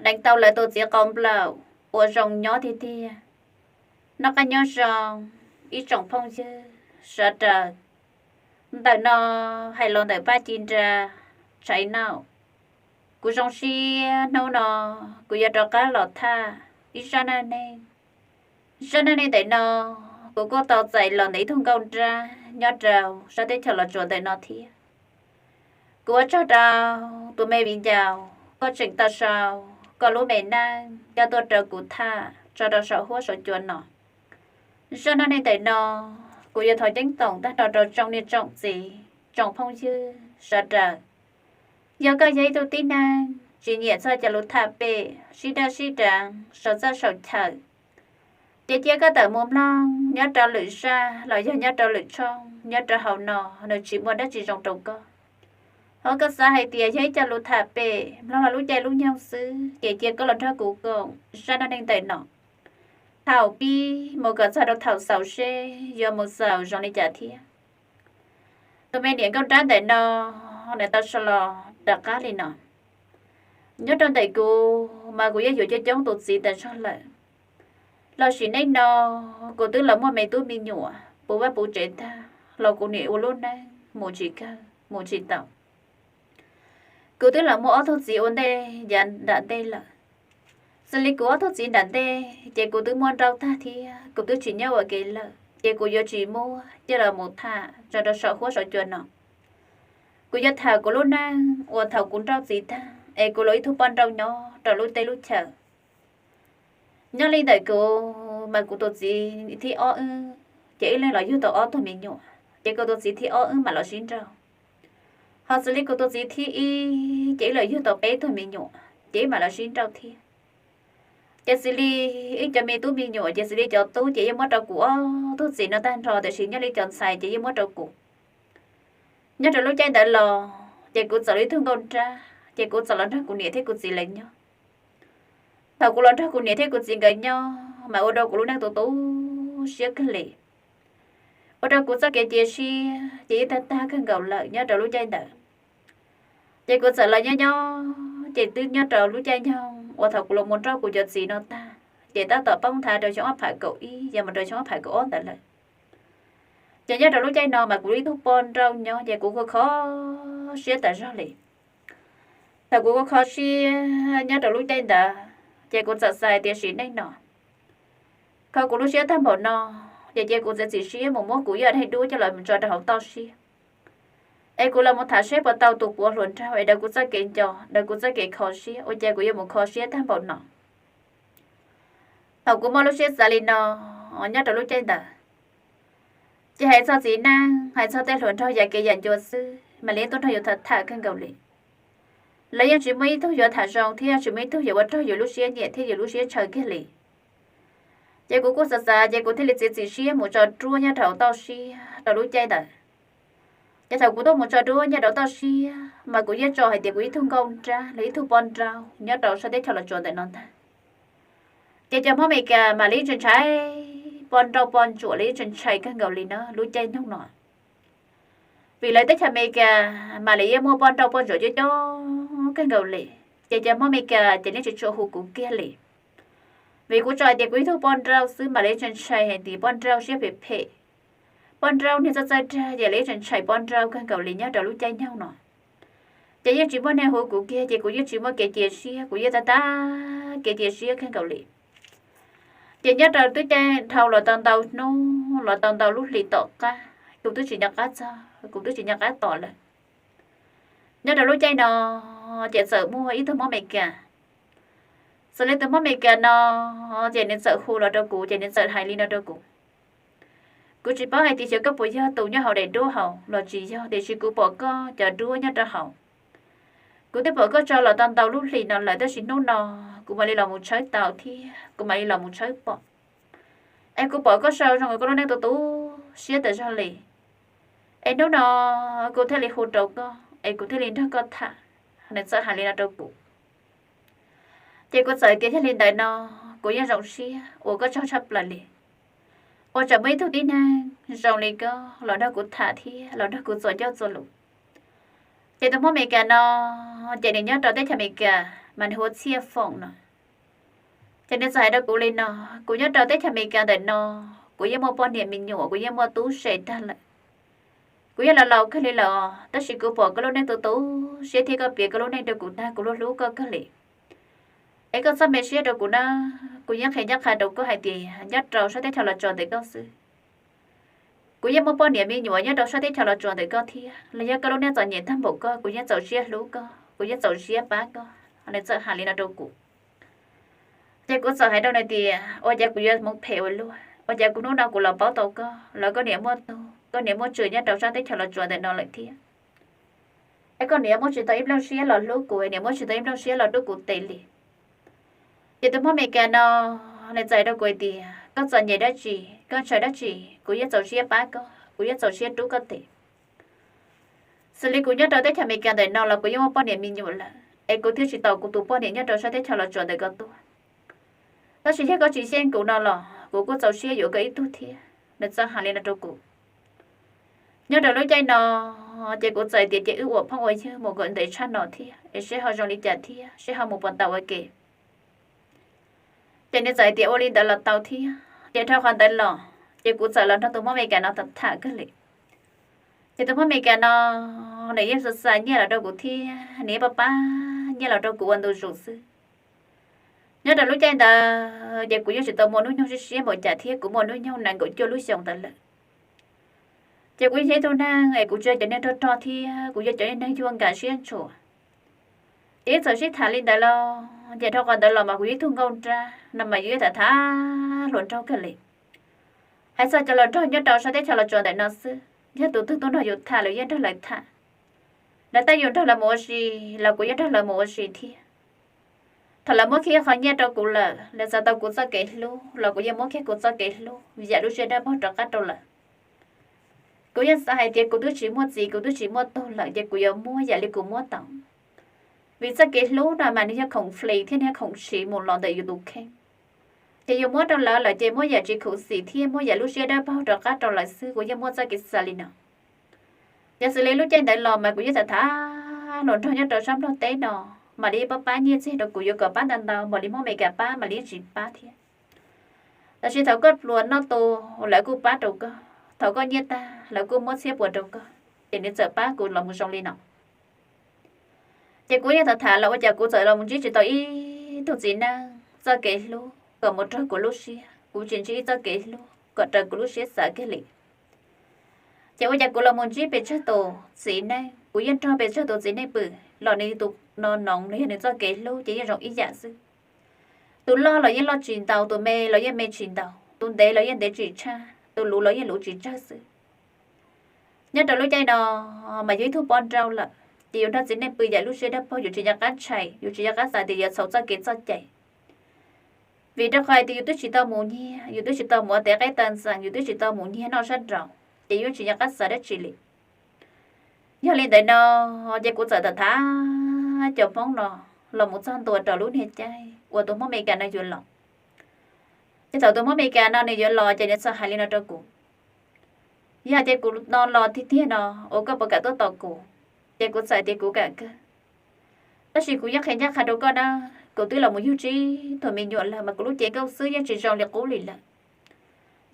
deev tau lawv tus txiv qau nplaum uas zoo nyob tiag tiag. Noj qab nyob zoo ib tsoom phooj ywg sawv daws. Ntawm no hais los ntawm Paj Ci Nra Tshaiv Nauj. Kuv zoo siab hnub no kuv yuav rov qab los tham ib zaj neej neeg. Zaj neej neeg ntawm no kuv kuj tau txais los ntawm ib tug nkauj nrab nyob rau sab teb chaws Los Tsuas ntawm no thiab. Kuv ua tsaug rau tus me viv ncaus koj tseem tau sau koj lub me neej coj tuaj rau kuv tham tso rau saum huab saum cua no. Zaj neej neeg ntawm no kuv yuav thov ceeb toom tag nrho rau tsoom niam tsoom txiv tsoom phooj ywg sawv daws. Yog koj yog ib tug tib neeg tsis nyiam txog cov lus tham pem sib daj sib deev saum txaj saum chaw, ces cia koj tawm mus mloog nyob rau lwm zaj los yog nyob rau lwm tshooj nyob rau hauv no, nws tsis muaj dab tsi zoo rau koj. Ho koj xav hais tias yog ib co lus tham pem mloog los lub caij lub nyoog xwb, ces cia koj los nrog kuv koom zaj neej neeg ntawm no thaum pib mus kom txog rau thaum xaus seb yuav mus xaus zoo li cas thiab. Tus me niam nkauj nrab ntawm no nws tau sau los rov qab li no: Nyob rau ntawm kuv mas kuv yeej yuav coob coob tus txiv tas zog lawm. Los sim neej no kuv twb los muaj me tub me nyuam puv vaj puv tsev tag los kuv niam ua lub neej mus tsis kawg mus tsis tau. Kuv twb los muaj ob tug txiv ua ntej yav nram ntej lawm. Xws li kuv ob tug txiv nram ntej ces kuv twb muaj nrauj tag thiab kuv twb tsis nyob ua ke lawm, ces kuv yuav tsis muab coj los mus tham tso rau saum huab saum cua no. Kuv yuav tham kuv lub neej uas thaum kuv nrauj txiv tag es kuv los ib tug poj nrauj nyob rau lub teb lub chaw. Nyob li ntawm kuv mas kuv tus txiv thib ob wb, ces wb leeg los yug tau ob tug me nyuam, ces kuv tus txiv thib ob wb mam los sib nrauj. Ho xws li kuv tus txiv thib ib ces wb los yug tau peb tug me nyuam, ces wb mam los sib nrauj thiab. Ces xws li wb cov me tub me nyuam ces xws li cov tub ces yeej muab rau kuv ob tug txiv no tag nrho, tiam sis nyob li cov ntxhais ces yeej muab rau kuv. Nyob rau lub caij ntawd los ces kuv txawm li ib tug nkauj nrab, ces kuv txawm los nrog kuv niam thiab kuv txiv lawv nyob. Thaum kuv los nrog kuv niam thiab kuv txiv nkawd nyob mas ua rau kuv lub neej tu tu siab kawg li, ua rau kuv txoj kev cia siab ces yeej tag tag kawg nkaus lawm nyob rau lub caij ntawd. Ces kuv txawm los nyob nyob ces twb nyob rau lub caij nyoog uas thaum kuv los mus nrauj kuv cov txiv no tag, ces tab tom poob nthav rau xyoo ob phav kaum ib yog mus rau xyoo ob phav kaum ob ntawd lawm. Ces nyob rau lub caij no mas kuv ib tug poj nrauj nyob ces kuv kuj kho siab tas zog li. Thaum kuv kuj kho siab nyob rau lub caij ntawd ces kuv txawm xav tias sim neej no kho kuv lub siab tag npaum no, ces cia kuv txiav txim siab mus muab kuv ib daim duab coj los tso rau hauv toj siab, es kuv los mus tham seb puas tau tus puav hluas nraug es daws kuv txoj kev nco, daws kuv txoj kev kho siab, ua cas kuv yuav mus kho siab tag npaum no. Thaum kuv muaj lub siab xav li no nyob rau lub caij ntawd, ces hais txog txiv neej, hais txog tej hluas nraug yam kev yam ncua xwb mas lawv yeej tuaj nrog yus tham tham kawg nkaus li. Lawv yeej tsis muaj ib tug yuav tham zoo thiab tsis muaj ib tug yuav ua raug yus lub siab nyiam thiab yus lub siab ntshaw kiag li. Ces kuv kuj xav xav ces kuv thiaj li txiav txim siab mus tso duab nyob rau hauv toj siab rau lub caij ntawd. Ces thaum kuv tuaj mus tso duab nyob rau toj siab mas kuv yeej tso hais tias kuv ib tug nkauj nrab los ib tug poj nrauj nyob rau sab teb chaws Los Tsuas ntawm no ntag. Ces cov Hmoob Amelikas mas lawv yeej tseem ntshai poj nrauj poj ntsuam, lawv yeej tseem ntshai kawg nkaus li na lub caij nyoog no. Vim lawv teb chaws Amelikas mas lawv yeej muaj poj nrauj poj ntsuam coob coob kawg nkaus li. Ces cov Hmoob Amelikas ces lawv tsis tshua hu kuv kiag li. Vim kuv tso hais tias kuv ib tug poj nrauj xwb mas lawv yeej tseem ntshai hais tias poj nrauj siab phem phem, poj nrauj niag txawj txawj dag, ces lawv yeej tseem ntshai poj nrauj kawg nkaus li nyob rau lub caij nyoog no. Ces yeej tsis muaj neeg hu kuv kiag, ces kuv yeej tsis muaj kev cia siab, kuv yeej tag tag kev cia siab kawg nkaus li. Ces nyob rau twb caij dhau los tau ntau hnub los tau ntau lub hlis tom qab, kuv twb tsis nco qab txog, kuv twb tsis nco qab tos lawm. Nyob rau lub caij no ces txawm muaj ib tug Hmoob Amelikas. Xws li tus Hmoob Amelikas no ces nws txawm hu los rau kuv, ces nws txawm hais li no rau kuv: Kuv tsis paub hais tias xyov koj puas yog tus nyob hauv daim duab hauv los tsis yog, tiam sis kuv pom koj cov duab nyob rau hauv. Kuv twb pom koj tso los tau ntau lub hlis no lawm, tab sis hnub no kuv mam li los mus tshawb tau thiab kuv mam li los mus tshawb pom. Es kuv pom koj sau zoo koj lub neej tu tu siab tas zog li. Es hnub no kuv thiaj li hu rau koj, es kuv thiaj li nrog koj tham. Nws txawm hais li no rau kuv. Ces kuv txawm tias yog li ntawd no kuv yeej zoo siab ua koj tsaug tshaj plaws li, uas tseem muaj ib tug tib neeg zoo li koj los nrog kuv tham thiab los nrog kuv txuas ncauj txuas lus. Ces tus Hmoob Amelikas no ces nws nyob rau teb chaws Amelikas, mas nws hu ua Txhiaj Foom no. Ces nws txawm hais rau kuv li no, kuv nyob rau teb chaws Amelikas ntawm no, kuv yeej muaj poj niam me nyuam, kuv yeej muaj tub se tag lawm. Kuv yeej los laus kawg li lawm, tab sis kuv pom koj lub neej tu tu siab thiab koj piav koj lub neej rau kuv tag, kuv hlub hlub koj kawg li. Es koj txhob me siab rau kuv na, kuv yeej qhia ncaj qha rau koj hais tias nyob rau sab teb chaws Los Tsuas ntawm koj xwb, kuv yeej muaj poj niam me nyuam nyob rau sab teb chaws Los Tsuas ntawm koj thiab. Los yog koj lub neej txom nyem tag npaum koj, kuv yeej txaus siab hlub koj, kuv yeej txaus siab pab koj. Nws txawm hais li no rau kuv. Ces kuv txawm hais rau nws tias, ua cas kuv yuav hmoov phem ua luaj, ua cas kuv hnub no kuv los paub tau koj, los koj niam muaj tug, koj niam muaj tswv nyob rau sab teb chaws Los Tsuas ntawm no lawm thiab. Es koj niam muab tsis tau ib nplooj siab los hlub kuv, niam muab tsis tau ib nplooj siab los rub kuv tes li. Ces tus Hmoob Amelikas no, nws txawm hais rau kuv hais tias koj txom nyem dab tsi, koj ntshaw dab tsi, kuv yeej txaus siab pab koj, kuv yeej txaus siab rub koj tes. Xws li kuv nyob rau teb chaws Amelikas ntawm no los kuv yeej muaj poj niam me nyuam lawm, es kuv thiaj tsis tau kuv tus poj niam nyob rau sab teb chaws Los Tsuas ntawm koj tuaj. Tab sis yog koj tsis xyeej kuv no los kuv kuj txaus siab yuav koj ib tug thiab. Nws txawm hais li no rau kuv. Nyob rau lub caij no, ces kuv txawm tias ces wb ua phooj ua ywg mus kom ntev tshaj no thiab es seb ho zoo li cas thiab seb ho mus puas tau ua ke. Ces nws txawm tias ua li ntawd los tau thiab. Ces dhau qhov ntawd los, ces kuv txawm los nrog tus Hmoob Amelikas no tham kawg li. Ces tus Hmoob Amelikas no, nws yeej xa xa nyiaj los rau kuv thiab nws yeej pab pab nyiaj los rau kuv ua ntu zus xwb. Nyob rau lub caij ntawd ces kuv yeej tsis tau muaj hnub nyoog siab siab npaum cas thiab kuv muaj hnub nyoog nees nkaum cuaj lub xyoos ntawd lawm. Ces kuv yog ib tug neeg es kuv tsis yog cov neeg rog rog thiab kuv yog cov neeg yuag nkam siab ntshua. Ces wb txawm sib tham li ntawd los, ces dhau qhov ntawd los mas kuv yog ib tug nkauj nrab no mas yus yeej tham tham hluas nraug kawg li. Hais txog cov hluas nraug nyob rau sab teb chaws Los Tsuas ntawm no xwb, yog tus twg tuaj nrog yus tham los yeej nrog lawv tham. Lawv tej yus nrog lawv mus ua si los kuv yeej nrog lawv mus ua si thiab. Thaum lawv muab kiag qhov nyiaj rau kuv lawm, lawv txais tau kuv txoj kev hlub los kuv yeej muab kiag kuv txoj kev hlub yam lub siab dawb paug rov qab rau lawv. Kuv yeej xav hais tias kuv twb tsis muaj txiv kuv twb tsis muaj tug lawm ces kuv yuav muab yam li kuv muab tau. Vim txoj kev hlub no mas nws yog khoom flis thiab nws yog khoom siv mus los ntawm yus tus kheej. Ces yus muab rau lawv lawm ces muab yam tsis khuv xim thiab muab yam lub siab dawb paug rov qab rau lawv xwb, kuv yeej muaj txoj kev xav li no. Yog xws li lub caij ntawd los mas kuv yeej tham tham hluas nraug nyob rau sab Nplog teb no, mam li pab pab nyiaj txiag rau kuv, yuav kom pab ntau ntau mam li Hmoob Amelikas pab mam li yeej tsis pab thiab. Tab sis thaum koj pluas noj tu, lawv kuj pab rau koj, thaum koj nyiaj tag lawv kuj muab txhiab puas rau koj, ces nws txawm pab kuv los mus zoo li no. Ces kuv yeej tham tham los ua cas kuv txawm los mus ntsib tsis tau ib tug txiv neej txoj kev hlub kom mus raug kuv lub siab, kuv tsis ntsib ib txoj kev hlub kom raws kuv lub siab xav kiag li. Ces ua cas kuv los mus ntsib pes tsawg tus txiv neej, kuv yeej raug pes tsawg tus txiv neej pw, los nws tus no noov los yog nws txoj kev hlub ces yeej zoo ib yam xwb. Tus loj los yeej loj tsis ntau, tus me los yeej me tsis ntau, tus ntev los yeej ntev tsis tshaj, tus luv los yeej luv tsis tsawg xwb. Nyob rau lub caij no mas yus ib tug poj nrauj lawm, ces yus nrog txiv neej pw yam lub siab dawb paug, yus tsis nco qab ntshai, yus tsis nco qab xav tias yuav txhaum txoj kev txoj cai. Vim rau qhov hais tias yus twb tsis tau mus nyiag, yus twb tsis tau mus ua tes qaib taw ntxees, yus twb tsis tau mus nyiag noj sab nraud, ces yus tsis nco qab xav dab tsi li. Yog li ntawd no, ces kuv txawm tham tham cov Hmoob no los mus txog ntua rau lub niag caij uas tus Hmoob Amelikas no yuav los. Ces thaum tus Hmoob Amelikas no nws yuav los ces nws txawm hais li no rau kuv, yog hais tias kuv no los tiag tiag no uas koj puas kam tuaj tos kuv? Ces kuv txawm tias kuv kam kawg. Tab sis kuv yeej qhia ncaj qha rau koj na, kuv twb los mus yug tsib tug me nyuam lawm mas kuv lub cev nkauj xwb yeej tsis zoo li qub li lawm.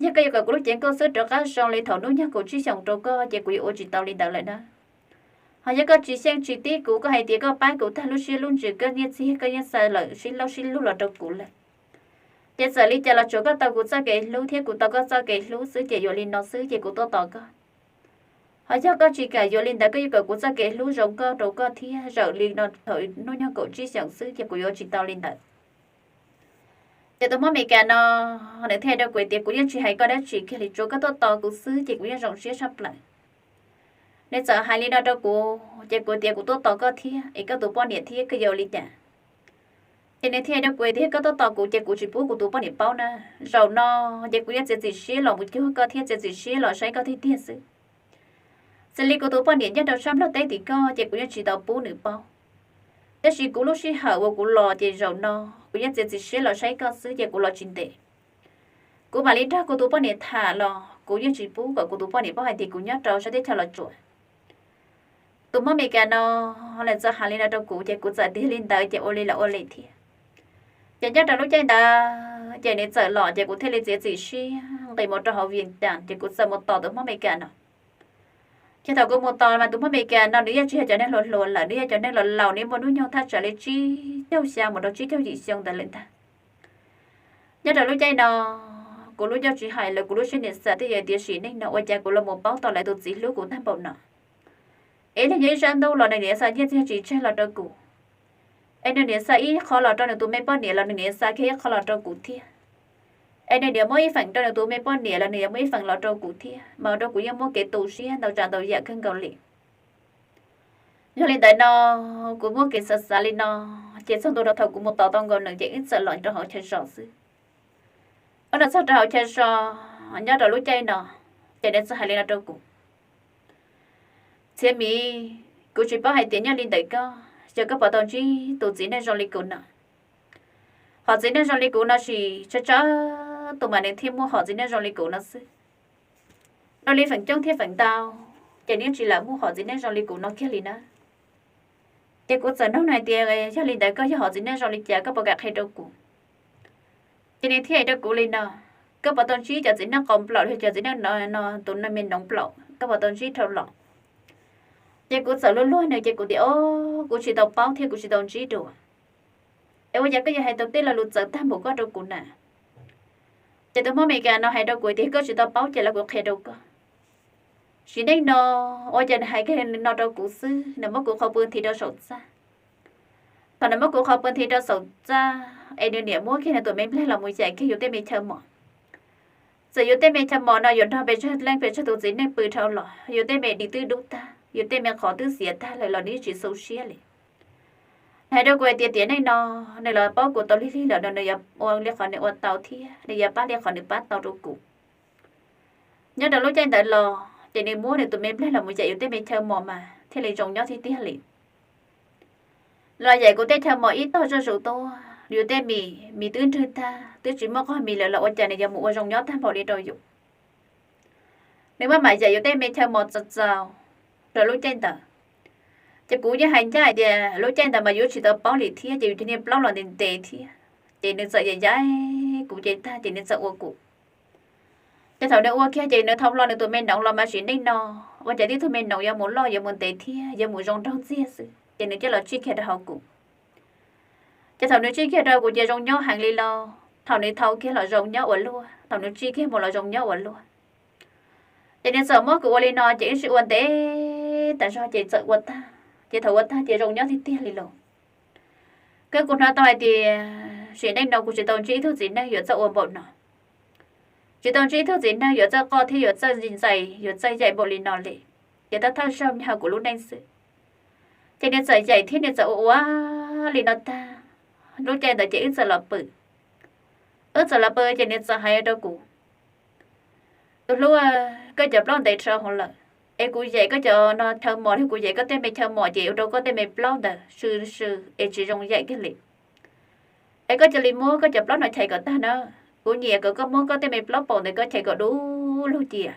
Yog koj yuav kom kuv lub cev nkauj xwb rov qab zoo li thaum hnub nyoog kaum tsib xyoos rau koj ces kuv yuav ua tsis tau li ntawd lawm na. Ho yog koj tsis xyeej tsis tib kuv, koj hais tias koj pab kuv tag lub siab lub ntsws, koj nyiaj txiag koj yeej xa lawm sib laub sib lug los rau kuv lawm, ces txawm li cas los tsuav koj tau kuv txoj kev hlub thiab kuv tau koj txoj kev hlub xwb ces yuav li no xwb ces kuv tuaj tos koj. Ho yog koj tsis kam yuav li ntawd, koj yuav kom kuv txoj kev hlub zoo nkauj rau koj thiab zawm li no thaum hnub nyoog kaum tsib xyoos xwb ces kuv yuav ua tsis tau li ntawd. Ces tus Hmoob Amelikas no nws thiaj hais rau kuv tias kuv yeej tsis hais koj dab tsi kiag li, tsuav koj tuaj tos kuv xwb ces kuv yeej zoo siab tshaj plaws. Nws txawm hais li no rau kuv ces kuv tias kuv tuaj tos koj thiab es koj tus poj niam thiab koj yuav ua li cas? Ces nws thiaj hais rau kuv tias koj tuaj tos kuv ces kuv tsis pub kuv tus poj niam paub na. Zaum no ces kuv yeej txiav txim siab los mus cuag koj thiab txiav txim siab los saib koj tiag tiag xwb. Xws li kuv tus poj niam nyob rau sab Nplog teb tim koj ces kuv yeej tsis tau pub nws paub. Tab sis kuv lub sij hawm uas kuv los ces zaum no kuv yeej txiav txim siab los saib koj xwb ces kuv los tsis ntev. Kuv mam li nrog kuv tus poj niam tham los kuv yeej tsis pub kom kuv tus poj niam paub hais tias kuv nyob rau sab teb chaws Los Tsuas. Tus Hmoob Amelikas no nws txawm hais li no rau kuv ces kuv txawm tias li ntawd ces ua li los ua li thiab. Ces nyob rau lub caij ntawd ces nws txawm los ces kuv thiaj li txiav txim siab nqis mus rau hauv Vias Cas ces kuv txawm mus tos tus Hmoob Amelikas no. Ces thaum kuv mus tos mas tus Hmoob Amelikas no nws yeej tsis yog cov neeg hluas hluas lawm, nws yog cov neeg laus laus, nws muaj hnub nyoog thaj tsam li tsib caug xya mus rau tsib caug yim xyoo ntawd lawm ntag. Nyob rau lub caij no kuv lub ncauj tsis hais lawm, kuv lub siab niam xav twb yog tias sim neej no ua cas kuv los mus paub tau lawv tus txiv hlub kuv tag npaum no. Es nws yog ib sab ntuj los nws niam xa nyiaj txiag tsis tseg los rau kuv, es nws niam xa ib qho los rau nws tus me poj niam los nws niam xa kiag ib qho los rau kuv thiab. Es nws niam muab ib feem rau nws tus me poj niam los nws yuav muab ib feem los rau kuv thiab, mas ua rau kuv yeej muaj kev tu siab ntau tsav ntau yam kawg nkaus li. Yog li ntawd no kuv muaj kev xav xav li no, ces txog ntua rau thaum kuv mus tos tau nkaus nws ces wb txawm los rau hauv chaw zos xwb. Wb los txog rau hauv chaw zos, nyob rau lub caij no ces nws txawm hais li no rau kuv, Txhiaj Mim, kuv tsis paub hais tias nyob li ntawm koj, yog koj puas tau ntsib tus txiv neej zoo li kuv no. Hom txiv neej zoo li kuv no sis tsawg tsawg tus mas nws thiaj muaj hom txiv neej zoo li kuv no xwb. Dua li feem coob thiab feem ntau ces nws tsis lam muaj hom txiv neej zoo li kuv no kiag li na. Ces kuv txawm nug nws hais tias, Yog li ntawd koj yog hom txiv neej zoo li cas, koj puas kam qhia rau kuv? Ces nws thiaj hais rau kuv li no, Koj puas tau ntsib cov txiv neej qau nplaum los yog cov txiv neej no, tus me noov nplaum, koj puas tau ntsib dhau los? Ces kuv txawm luag luag nws ces kuv tias, O, kuv tsis tau paub thiab kuv tsis tau ntsib dua. Es ua cas koj yuav hais tau tej lo lus txawv tag npaum koj rau kuv na? Ces tus Hmoob Amelikas no hais rau kuv tias koj tsis tau paub ces los kuv qhia rau koj. Sim neej no ua cas nws hais kiag no rau kuv xwb, nws muab kuv qhov pw nthi rau saum txaj. Thaum nws muab kuv qhov pw nthi rau saum txaj es nws niam muab kiag nws tus me nplaig los mus yaim kiag yus tej me chaw mos. Txawm yus tej me chaw mos no yuav nrog pes tsawg leej pes tsawg tus txiv neej pw dhau los yus tej me di twb dub tag, yus tej me qhov twb xiav tag lawm los nws yeej tsis xu siab li. Nws hais rau kuv hais tias tiam neej no nws los paub kuv tau lig lig lawm no nws yuav ua li qhov nws ua tau thiab nws yuav pab li qhov nws pab tau rau kuv. Nyob rau lub caij ntawd los ces nws muab nws tus me nplaig los mus yaim yus tej me chaw mos mas thiaj li zoo nyob tiag tiag li. Los yaim kuv tej chaw mos ib tog zuj zus tuaj, yus tej mis, mis twb nrwg tag twb tsis muaj qhov mis lawm los ua cas nws yuav mus ua zoo nyob tag npaum li rau yus. Nws maj mam yaim yus tej me chaw mos txaus txaus rau lub caij ntawd. Ces kuv yeej hais ncaj hais tias lub caij ntawd mas yus tsis tau paub li thiab ces yus cov niag plaub los ntev ntev thiab. Ces nws txawm yaim yaim kuv ces tag ces nws txawm ua kuv. Ces thaum nws ua kiag ces nws thau hlo nws tus me noov los mas sim neej no ua cas tib tug me noov yuav mus loj yuav mus ntev thiab yuav mus zoo nraug ntxiag xwb ces nws coj los tsij kiag rau hauv kuv. Ces thaum nws tsij kiag rau kuv ces zoo nyob heev li los thaum nws thau kiag los zoo nyob ua luaj, thaum nws tsij kiag mus los zoo nyob ua luaj. Ces nws txawm muab kuv ua li no ces wb sib ua ntev tas zog ces txawm ua tag. Ces thaum ua tag ces zoo nyob tiag tiag li los. Kab kuv hnov tau hais tias sim neej no kuv tsis tau ntsib ib tug txiv neej yuav txawj ua npaum no. Tsis tau ntsib ib tug txiv neej yuav txawj qoj thiab yuav txawj ntxais yuav txawj yaim npaum li no li. Ces tab thawj zaug nyob hauv kuv lub neej xwb. Ces nws txawm yaim thiab nws txawm ua ua li no tag. Lub caij ntawd ces wb txawm los pw. Wb txawm los pw ces nws txawm hais rau kuv, Tus hlub, koj cov plaub ntev dhau hwv lawm, es kuv yaim koj cov no chaw mos los kuv yaim koj tej me chaw mos ces ua rau koj tej me plaub ntawd sw sw es tsis zoo yaim kiag li. Es koj cia li muab koj cov plaub no chais kom tag na. Kuv nyiam kom koj muab koj tej me plaub paum ntawd koj chais kom du lug cia.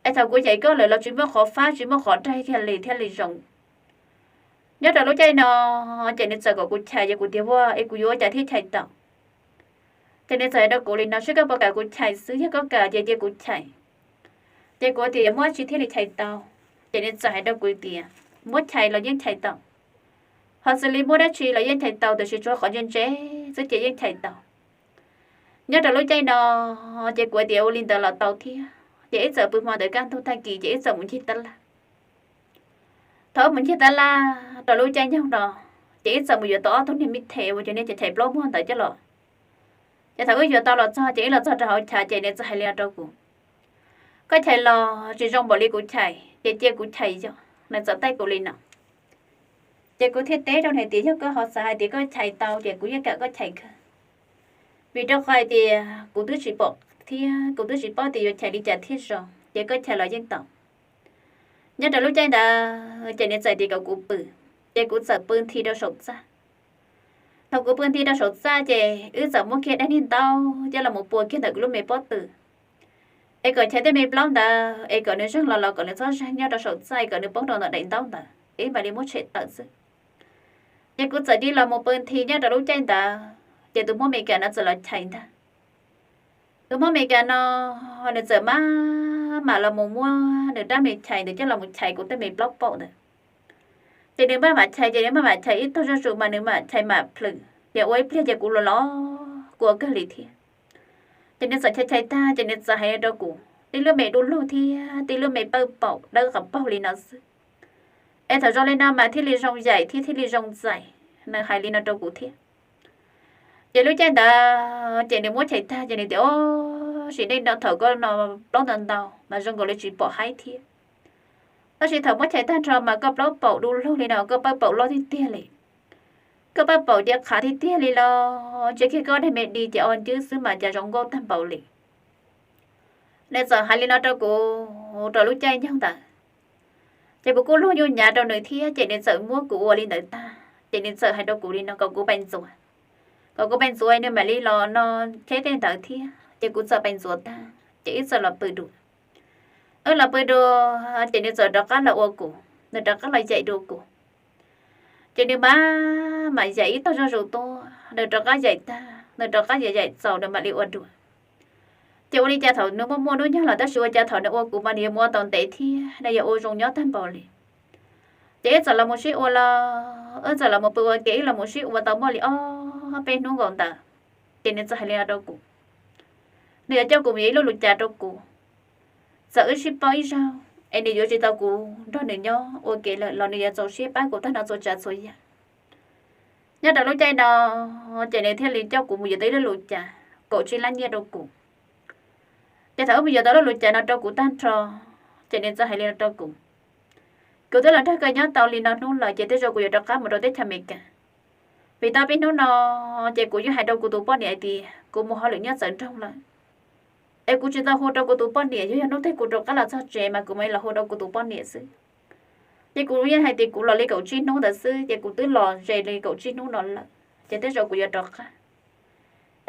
Es thaum kuv yaim koj lawm los tsis muaj qhov fab tsis muaj qhov raig kiag li thiaj li zoo. Nyob rau lub caij no ces nws txawm kom kuv chais ces kuv tias, Ua, es kuv yuav ua cas thiaj chais tau? Ces nws txawm hais rau kuv li no, Seb koj puas kam kuv chais xwb, yog koj kam ces cia kuv chais. Ces kuv tias, Yuav muab tsi thiaj li chais tau? Ces nws txawm hais rau kuv tias, Muab chais los yeej chais tau, ho xws li muab dab tsi los yeej chais tau, tiam sis tsuas qhov ntse ntse xwb ces yeej chais tau. Nyob rau lub caij no ces kuv tias ua li ntawd los tau thiab, ces wb txawm pw hmo ntawd kaj ntug tag kis ces wb txawm mus ncig tab laj. Thaum wb mus ncig tab laj rau lub caij nyoog no, ces wb txawm mus yuav tau ob tug niag me them uas cov niag chais plaub muag ntawd coj los. Ces thaum wb yuav tau los txog ces wb los txog rau hauv chav ces nws txawm hais li no rau kuv, Koj chais los tsis zoo npaum li kuv chais ces cia kuv chais yog, nws txawm teb kuv li no. Ces kuv thiaj teb rau nws tias, Yog koj ho xav hais tias koj chais tau ces kuv yeej kam koj chais kawg, vim rau qhov hais tias kuv twb tsis pom thiab kuv twb tsis paub tias yuav chais li cas thiaj zoo, ces koj chais los yeej tau. Nyob rau lub caij ntawd ces nws txawm tias kom kuv pw, ces kuv txawm pw nthi rau saum txaj. Thaum kuv pw nthi rau saum txaj ces wb txawm muab kiag dab niag ntaub coj los mus pua kiag ntawm kuv lub me pob tw. es kom chais tej me plaub ntawd es kom nws zeeg los los kom nws txhob zeeg nyob rau saum txaj, kom nws poob rau ntawm daim ntaub ntawd, es mam li muab tshem tawm xwb. Ces kuv txawm cia li los mus pw nthi nyob rau lub caij ntawd, ces tus Hmoob Amelikas no txawm los chais ntag. Tus Hmoob Amelikas no nws txawm maj mam los mus muab nws rab me chais ntawd coj los mus chais kuv tej me plaub paum ntawd. Ces nws maj mam chais, ces nws maj mam chais ib tug zuj zus mas nws mam chais mam plhws, ces ua ib pliag ces kuv los los kua kawg li thiab. Ces nws txawm chais chais tag ces nws txawm hais rau kuv, tib lub me du lug thiab tib lub me pawj paum dawb qas paug li no xwb, es thaum zoo li no mas thiaj li zoo yaim thiab thiaj li zoo ntxais. Nws hais li no rau kuv thiab. Ces lub caij ntawd ces nws muab chais tag ces nws tias, Ob, sim neej no thaum koj no plaub ntau ntau mas zoo nkaus li tsis pom haib thiab. Tab sis thaum muab chais tag nrho mas koj plaub paum du lug li no, koj pawj paum loj tiag tiag li, koj pawj paum cia qhav tiag tiag li los, ntsia kiag koj daim me di ces o ncwb xwb mas cas zoo nkauj tag npaum li. Nws txawm hais li no rau kuv rau lub caij nyoog ntawd, ces kuv kuj luag nyuj nyav rau nws thiab ces nws txawm muab kuv ua li ntawd tag ces nws txawm hais rau kuv li no kom kuv pais ntxuav, kom kuv pais ntxuav nws mam li los no cheb tej ntawd thiab. Ces kuv txawm pais ntxuav tag ces wb txawm los pw dua. Wb los pw dua ces nws txawm rov qab los ua kuv, nws rov qab los yaim dua kuv. Ces nws maj mam yaim ib tog zuj zus tuaj, nws rov qab yaim tag, nws rov qab yaim yaim txaus nws mam li ua dua. Ces ua li cas thaum nws muaj muaj hnub nyoog lawm tab sis ua cas thaum nws ua kuv mas nws yuav mus ua tau ntev thiab nws yuav ua zoo nyob tag npaum li. Ces wb txawm los mus sib ua los, wb txawm los mus pw ua ke, wb los mus sib ua tau muaj li ob peb hnub nkaus ntawd, ces nws txawm hais li no rau kuv, nws yuav coj kuv mus yuav ib lub lus cas rau kuv. Txawm wb sib paub ib zaug es nws yuav tsis tau kuv nrog nws nyob ua ke lawm los nws yuav txaus siab pab kuv tag nrho txhua tsav txhua yam. Nyob rau lub caij no ces nws thiaj li coj kuv mus yuav tau ib lub lus cas kaum tsib lab nyiaj rau kuv. Ces thaum wb mus yuav tau lub lus cas no rau kuv tag nrho, ces nws txawm hais li no rau kuv, kuv twb los nrog koj nyob tau li no hnub lawm ces tej zaum kuv yuav rov qab mus rau teb chaws Amelikas, vim tau peb hnub no ces kuv yeej hais rau kuv tus poj niam hais tias kuv mus hauj lwm nyob txawv nroog lawm, es kuv tsis tau hu rau kuv tus poj niam, yog yog hnub twg kuv rov qab los txog tsev mas kuv mam los hu rau kuv tus poj niam xwb. Ces kuv yeej hais tias kuv los li kaum tsib hnub ntawd xwb ces kuv twb los ze li kaum tsib hnub no lawm, ces tej zaum kuv yuav rov qab.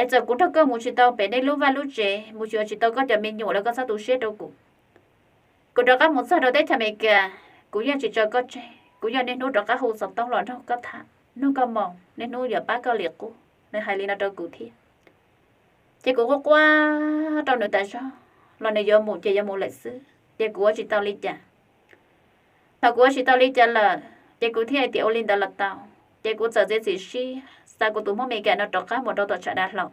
Es txawm kuv nrog koj mus tsis tau pem nej lub vaj lub tsev, mus xyuas tsis tau koj cov me nyuam los koj txhob tu siab rau kuv. Kuv rov qab mus txog rau teb chaws Amelikas, kuv yeej tsis tso koj tseg, kuv yeej niaj hnub rov qab hu xov tooj los nrog koj tham, nrog koj mus, niaj hnub yuav pab koj li qub. Nws hais li no rau kuv thiab. Ces kuv quaj quaj rau nws tas zog, los nws yuav mus ces yuav mus lawm xwb, ces kuv ua tsis tau li cas. Thaum kuv ua tsis tau li cas lawm ces kuv thiaj hais tias ua li ntawd los tau. Ces kuv txawm txiav txim siab xa kuv tus Hmoob Amelikas no rov qab mus rau tom tshav dav hlau.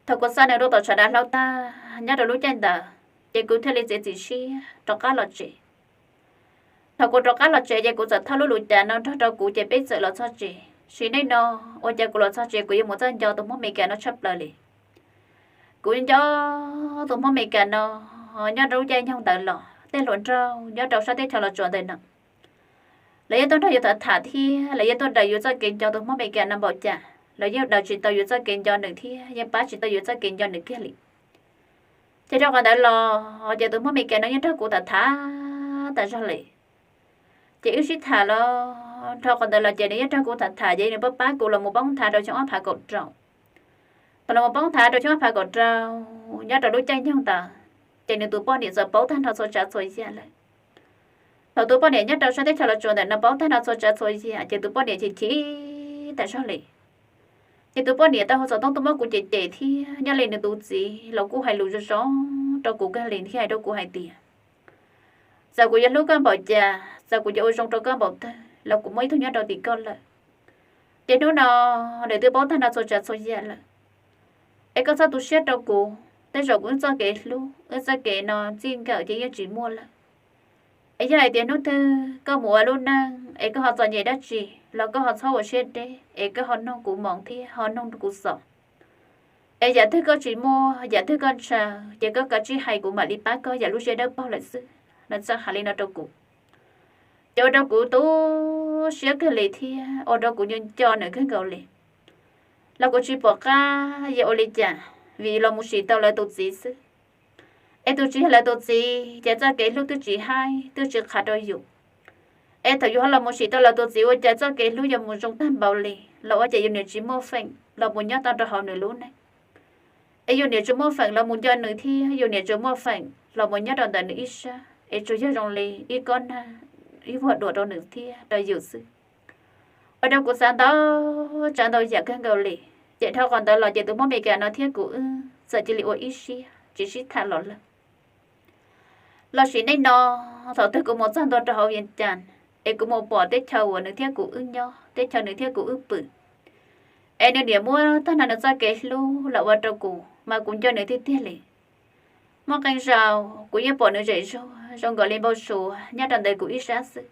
Thaum kuv xa nws rau tom tshav dav hlau tag, nyob rau lub caij ntawd, ces kuv thiaj li txiav txim siab rov qab los tsev. Thaum kuv rov qab los tsev ces kuv txawm thauj lub lus cas no nrog rau kuv ces peb txawm los txog tsev. Sim neej no ua cas kuv los txog tsev kuv yuav mus txawj nco tus Hmoob Amelikas no tshaj plaws li. Kuv nco tus Hmoob Amelikas no nyob rau lub caij nyoog ntawd los tej hluas nraug nyob rau sab teb chaws Los Tsuas ntawm no, lawv yeej tuaj nrog yus tham tham thiab lawv yeej tuaj daws yus txoj kev nco tus Hmoob Amelikas no npaum cas los yeej daws tsis tau yus txoj kev nco nws thiab yeej pab tsis tau yus txoj kev nco nws kiag li. Ces rau qhov ntawd los ces tus Hmoob Amelikas no yeej nrog kuv tham tham tas zog li. Ces wb sib tham los rau qhov ntawd los ces nws yeej nrog kuv tham tham ces nws pab pab kuv los mus poob nthav rau xyoo ob phav kaum rau. Thaum los mus poob nthav rau xyoo ob phav kaum rau, nyob rau lub caij nyoog ntawd, ces nws tus poj niam txawm paub tag nrho txhua tsav txhua yam lawm. Thaum tus poj niam nyob rau sab teb chaws Los Tsuas ntawm no paub tag nrho txhua tsav txhua yam ces tus poj niam chim chim tas zog li. Ces tus poj niam tau hu xov tooj tuaj muab kuv cem cem thiab nyob li nws tus txiv los kuj hais lus zoo zoo rau kuv kawg li thiab hais rau kuv hais tias, txawm kuv yuav hlub koj npaum cas, txawm kuv yuav ua zoo rau koj npaum twg los kuv muaj ib tug nyob rau tim koj lawm. Ces hnub no nws twb paub tag nrho txhua tsav txhua yam lawm. Es koj txhob tu siab rau kuv, tej zaum kuv wb txoj kev hlub, wb txoj kev no txij nkawm ces yeej tsis muaj lawm. Es yog hais tias hnub twg koj mus ua lub neej es koj ho txom nyem dab tsi los koj ho txhob ua siab deb es koj ho noog kuv moo thiab ho noog kuv xom. Es yam twg koj tsis muaj, yam twg koj ntshaw, ces koj kav tsij hais kuv mam li pab koj yam lub siab dawb paug lawm xwb. Nws txawm hais li no rau kuv. Ces ua rau kuv tu siab kawg li thiab ua rau kuv nco nco nws kawg nkaus li. Los kuv tsis pom qab yuav ua li cas, vim los mus sim tau lawv tus txiv xwb. Es tus tsis yog lawv tus txiv ces txoj kev hlub twb tsis haib twb tsis qhav rau yus. Es thaum yus ho los mus sim tau lawv tus txiv ua cas txoj kev hlub yuav mus zoo tag npaum li, los ua cas yus niam tsis muaj feem los mus nyob tau rau hauv nws lub neej. Es yus niam tsuas muaj feem los mus nco nws thiab yus niam tsuas muaj feem los mus nyob rau ntawm nws ib sab, es tsuas yog zoo li ib kob nag ib vuag dua rau nws thiab rau yus xwb. Ua rau kuv xav ntau tsav ntau yam kawg nkaus li. Ces dhau qhov ntawd los ces tus Hmoob Meskas no thiab kuv wb txawm cia li ua ib siab tsis sib tham los lawm. Los sim neej no, thaum twg kuv mus txog ntua rau hauv Vias Cas, es kuv mus pom teb chaws uas nws thiab kuv wb nyob, teb chaws nws thiab kuv wb pw, es nws niam muab tag nrho nws txoj kev hlub los ua rau kuv mas kuv nco nws tiag tiag li. Muaj qee zaus kuv yeej pom nws zem zuag zoo nkaus li npau suav nyob rau ntawm kuv ib sab xwb.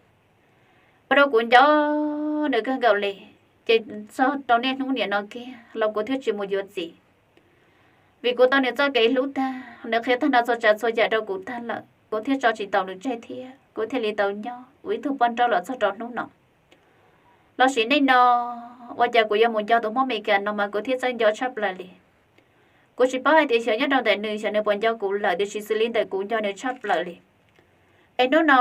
Ua rau kuv nco nws kawg nkaus li. Ces txog rau niaj hnub niam no kiag los kuv thiaj tsis mus yuav txiv, vim kuv tau nws txoj kev hlub tag, nws qhia tag nrho txhua tsav txhua yam rau kuv tag lawm, kuv thiaj tso tsis tau nws tseg thiab kuv thiaj li tau nyob ua ib tug poj nrauj los txog rau hnub no. Los sim neej no, ua cas kuv yuav mus nco tus Hmoob Meskas no mas kuv thiaj txawj nco tshaj plaws li. Kuv tsis paub hais tias xyov nyob rau ntawm nws xyov nws puas nco kuv lawm, tiam sis xws li ntawm kuv nco nws tshaj plaws li. Es hnub no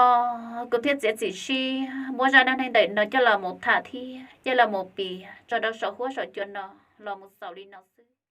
kuv thiaj txiav txim siab muab zaj neej neeg ntawm no coj los mus tham thiab coj los mus piav tso rau saum huab saum cua no los mus xaus li no xwb.